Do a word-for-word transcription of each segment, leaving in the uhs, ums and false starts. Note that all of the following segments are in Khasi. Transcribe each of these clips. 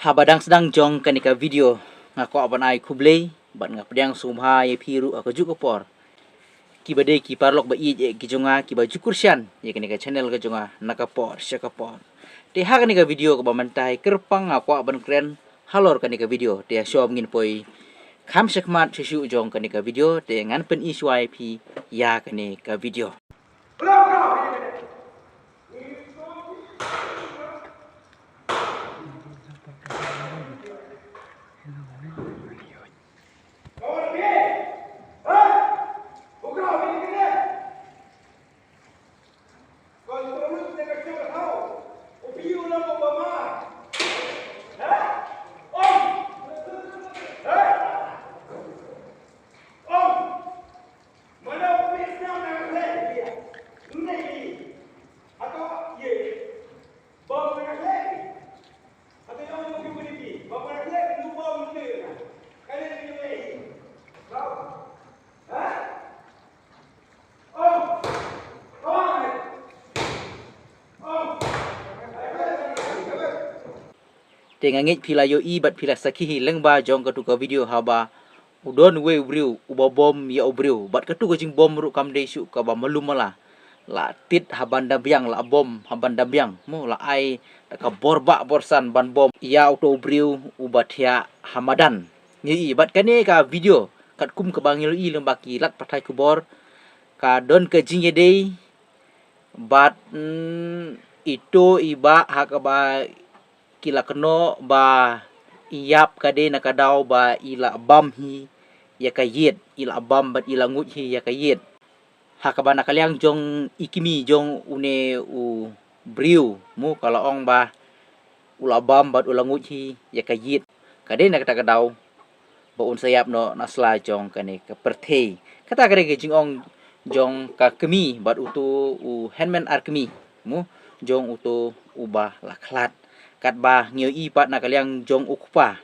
Haba dang sdang jong kane ka video, nga kwah ban ai khublei bad nga pdiang sngewbha ïa phi ruh ha kajuh ka por, kiba dei ki paralok ba ïeit ki jong nga, kiba ju kyrshan ïa kane ka channel ka jong nga na ka por sha ka por. Te ha kane ka video kaba mynta hi kyrpang nga kwah ban kren halor kane ka video. Te shuwa ngin poi kham shakhmat shuh shuh jong kane ka video, te ngan pyni shuwa ïa phi ïa kane ka video. Te nga ngeit phi la ïohi bad phi la sakhi hi lyngba jong katu ka video haba u don uwei u briew uba bom ïa u briew, bad katu ka jingbom ruh kam dei shuh kaba malu mala. La tit ha ban da biang, la bom ha ban da biang. Mo, la ai da ka bor bah bor san ban bom ïa uto u briew uba thiah ha madan. Ngi ïohi bad kane ka video katkum kaba ngi ïohi lyngba ki lad pathai khubor, ka don ka jingïadei bad, mm, ito i bah ha kaba ki la kynnoh ba i ïap ka dei na ka daw ba i la bam hi ïa ka ïit, i la bam bad i la nguid hi ïa ka ïit. Ha kaba na ka liang jong i kmie jong une u briew, mo, ka la ong ba u la bam bad u la nguid hi ïa ka ïit, ka dei na kata ka daw ba un sa ïap noh na sla jong kane ka pyrthei. Kata ka dei ka jingong jong ka kmie bad uto u hynmen ar kmie, mo, jong uto uba la khlad. Katba ngi ïohi pat na ka liang jong u kpa,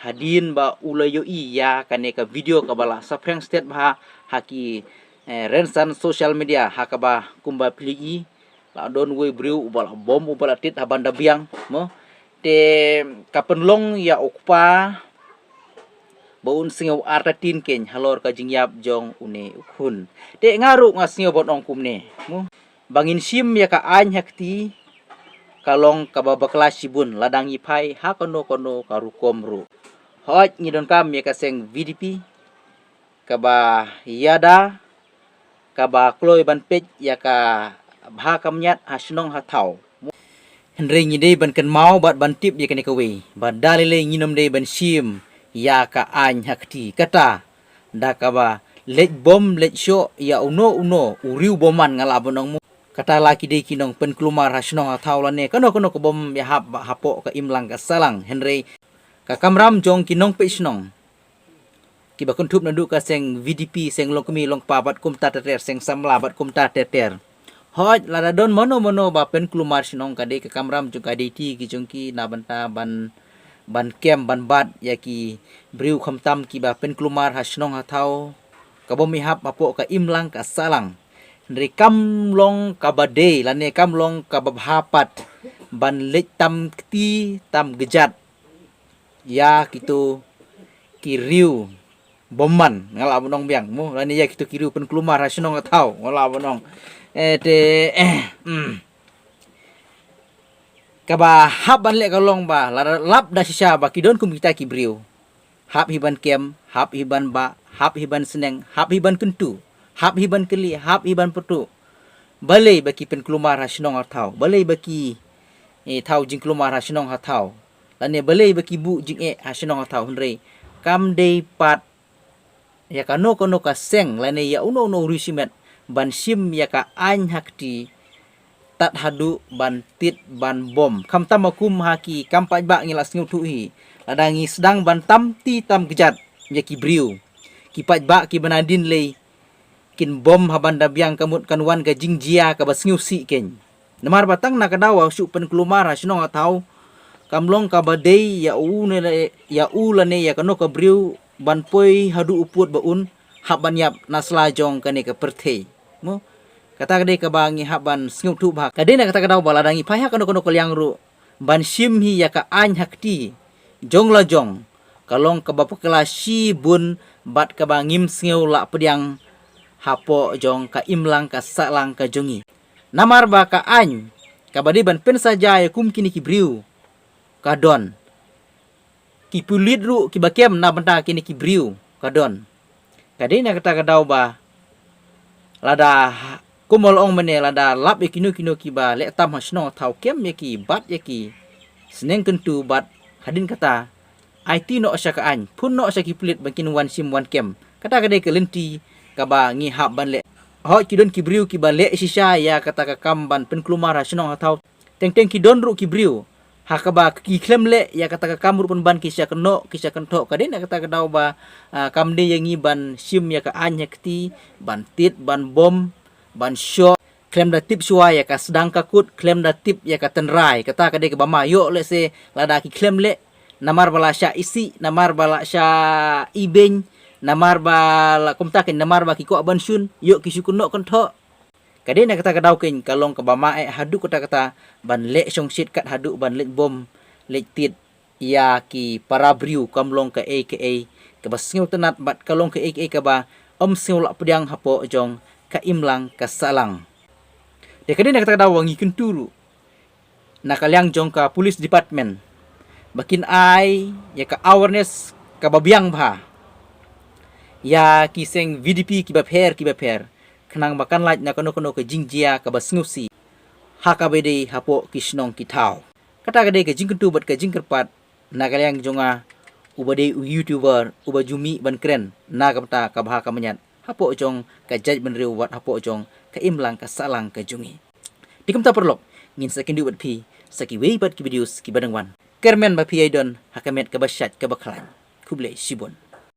hadien ba u la ïohi ïa kane ka video kaba la saphriang stet bha ha ki, eh, rynsan social media, ha kaba kumba phi ïohi la don uwei u briew uba la bom, uba la tit ha ban da biang, mo. Te ka pynlong ïa u kpa ba un sngew artatien keiñ halor ka jingïap jong une u khun. Te nga ruh nga sngew ban ong kumne, mo, ba ngin shim ïa ka aiñ ha kti ka long kaba bakla shibun lada ngi phai ha kano kano ka rukom ruh. Hooid, ngi donkam ïa ka seng VDP kaba ïada, kaba kloi ban peit ïa ka bha ka miat ha shnong ha thaw. Hynrei ngi dei ban kynmaw bad ban tip ïa kane kawei, ba da lei lei ngin ym dei ban shim ïa ka aiñ ha kti, kata da kaba leit bom leit shoh ïa uno uno u riewbymman, nga lah ban ong, mo. Kata la ki dei ki nongpynkulmar ha shnong ha thaw lane kano kano ka bym ïahap hapoh ka imlang ka sahlang. Hynrei ka kamram jong ki nongpeit shnong kiba kynthup naduh ka seng VDP, seng longkmie longkpa bad kumta ter ter, seng samla bad kumta ter ter. Hooid, lada don mano mano ba pynkulmar shnong, ka dei ka kamram jong ka DT ki jong ki na bynta ban, ban kem ban bat ïa ki briew khamtam kiba pynkulmar ha shnong ha thaw, ka bym ïahap hapoh ka imlang ka sahlang. Hynrei kam long kaba dei lane kam long kaba bha pat ban leit tam kti tam kjat ïa kito ki riewbymman, nga lah ban ong biang, mo, lane ïa kito ki riewpynkulmar ha shnong ha thaw, nga lah ban ong. Eh, te, eh, mm. Kaba hap ban leh ka long ba la lap da shisha ba ki don kum kita ki briew. Hap hi ban kem, hap hi ban bah, hap hi ban sneng, hap hi ban kyntu, hap hi ban kylli, hap hi ban pyrtuh. Balei ba ki pynkulmar ha shnong ha thaw? Balei ba ki, eh, thaw jingkulmar ha shnong ha thaw? Lane balei ba ki buh jingeh ha shnong ha thaw? Hynrei kam dei pat ïa kano kano ka seng lane ïa uno uno u riewshimet ban shim ïa ka aiñ ha kti tad haduh ban tit ban bom. Khamtam ma kum ha ki kam paidbah ngi la sngewthuh hi, lada ngi sdang ban tam kti tam kjat ïa ki briew, ki paidbah kiba nadien lei kin bom ha ban da biang, ka mut kan wan ka jingjia kaba sngewsih keiñ. Namar ba tang na ka daw ba shu pynkulmar ha shnong ha thaw, kam long kaba dei ïa u ne, ïa u lane ïa kano ka briew ban poi haduh u pud ba un hap ban ïap na sla jong kane ka pyrthei. Mo, kata ka dei kaba ngi hap ban sngewthuh bha. Ka dei na kata ka daw ba lada ngi phai ha kano kano ka liang ruh ban shim hi ïa ka aiñ ha kti, jong la jong ka long kaba bakla shibun bad kaba ngim sngew lah pdiang hapoh jong ka imlang ka sahlang ka jong ngi. Namar ba ka aiñ kaba dei ban pynsaja ïa kum kine ki briew ka don, ki pulit ruh kiba kem na bynta kine ki briew ka don. Ka dei na kata ka daw ba lada, kumba la ong mynne, lada lap ïa kino kino kiba leh tam ha shnong ha thaw, kem ïa ki, bat ïa ki, sneng kyntu, bad hadien kata aiti noh sha ka aiñ, phone noh sha ki pulit ban kin wan shim wan kem. Kata ka dei ka lynti kaba ngi hap ban leh. Hooid, ki don ki briew kiba leh shisha ïa kata ka kam ban pynkulmar ha shnong ha thaw. Teng teng ki don ruh ki briew ha kaba ki khlem leh ïa kata ka kam ruh, pynban ki sha kynnoh ki sha kynthoh. Ka dei na kata ka daw ba, ah, kam dei ïa ngi ban shim ïa ka aiñ ha kti, ban tied, ban bom, ban shoh khlem da tip shuwa ïa ka sdang ka kut, khlem da tip ïa ka tynrai. Kata ka dei kaba ma ïoh lehse lada ki khlem leh, namar ba la shah isih, namar ba la shah ibeiñ, namar ba la kumta kein, namar ba ki kwah ban shun, ïoh ki shu kynnoh kynthoh. Ka dei na kata ka daw kein ka long kaba ma eh haduh katta katta ban leh shongshit, kat haduh ban leit bom, leit tied ïa ki para briew, kam long kaei kaei kaba sngewtynnat bad ka long kaei kaei kaba ym sngew lah pdiang hapoh jong ka imlang ka sahlang. Te ka dei na kata ka daw ba ngi kyntu ruh na ka liang jong ka police department ba kin ai ïa ka awareness kaba biang bha ïa ki seng VDP kiba pher kiba pher, khnang ba kan lait na kano kano ka jingjia kaba sngewsih ha kaba dei hapoh ki shnong ki thaw. Kata ka dei ka jingkyntu bad ka jingkyrpad na ka liang jong nga, uba dei u YouTuber uba ju mih ban kren na ka bynta ka bha ka miat hapoh jong ka jaitbynriew wat hapoh jong ka imlang ka sahlang ka jong ngi. Te kumta paralok, ngin sa kynduh bad phi sa kiwei pat ki videos kiba dang wan. Kyrmen ba phi ïai don ha ka met kaba shait kaba khlaiñ. Khublei shibun.